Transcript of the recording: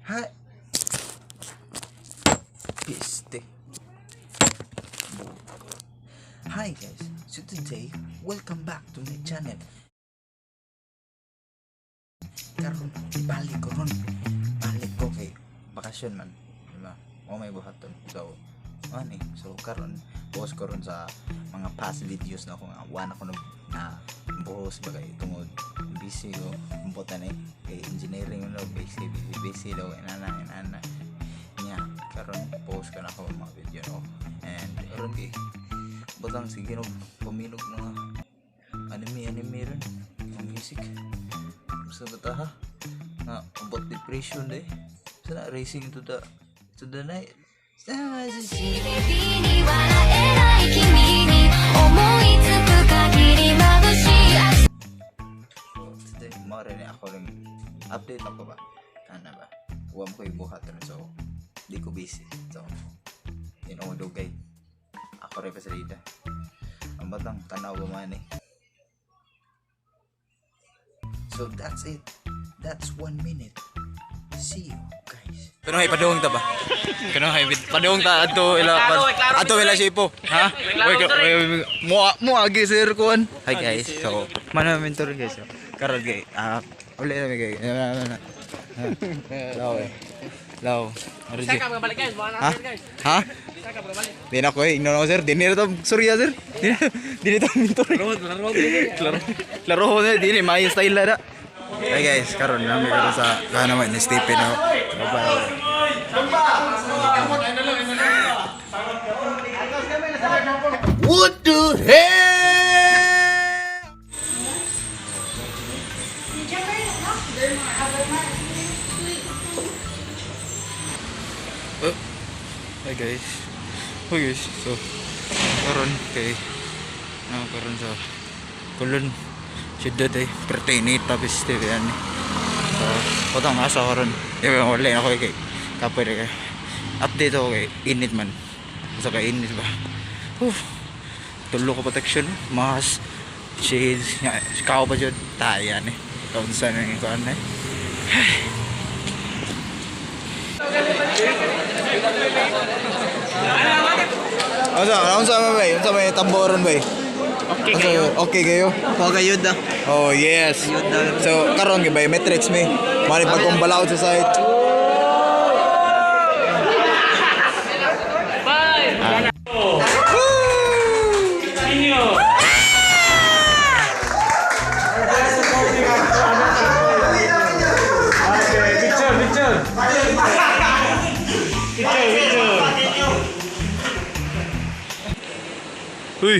Hi. Piste. Hi guys. So today, welcome back to my channel. Karon balik ko ron. Balik ko kay bakasyon man. Diba? Mao may buhaton. So, ano eh. So karon post ko ron sa mga past videos na ako nga wa na ko na post ba kay tungod busy ko butan eh kay engineering no, busy busy busy daw, inana inana nya. Karon post ko na ako mga video no, and karon kay butang sige no, paminog mga anime anime ron, mga music sa bata ha nga about depression eh sa racing to the night. に笑えない君に思いつく限り眩しい明日。 So, today, mao rin ako rin update ako ba? Ana ba? Wa mo ko ibuhat ron, so di ko busy. So, yun ako dugay. Ako rin pasalida. Ang batang tanaw ba man eh. So that's it. That's 1 minute. See you guys. Kuno hay padung ta ba? Kuno hay padung ta adto ila adto ila sipo. Ha? Wait, wait, mo mo agi sir kuan. Hi guys. So, mana mentor guys. So, karon kay uli na mi kay. Law eh. Law. Arji. Ha? Ha? Di na ko eh. Ingnon ako sir. Di na to surya sir. Di na to mentor. Laro, laro. Laro ko na. Di na may style na. Hi guys, karon na mi karon sa kana naman ni Stephen no. Bye. What the hell? Oh. Hi guys. Hi guys. So karon kay no karon sa Colon siyudad eh pertinit tapos Stephen eh. So potong asa karon. Eh wala na ko kay kapoy kay update ako kay init man. Sa kay init ba. Uf. Tulo ko protection, mask, shades, nga, kao pa jud tayan eh. Kaun sa nang ikuan eh. Unsa, unsa man bay? Unsa may tamboron bay? Okay kayo. Okay kayo? Ko kayo da. Oh, yes. So karon kay biometrics mi. Mari pag balaod sa site. Bye. Picture, picture. Picture, picture. Uy.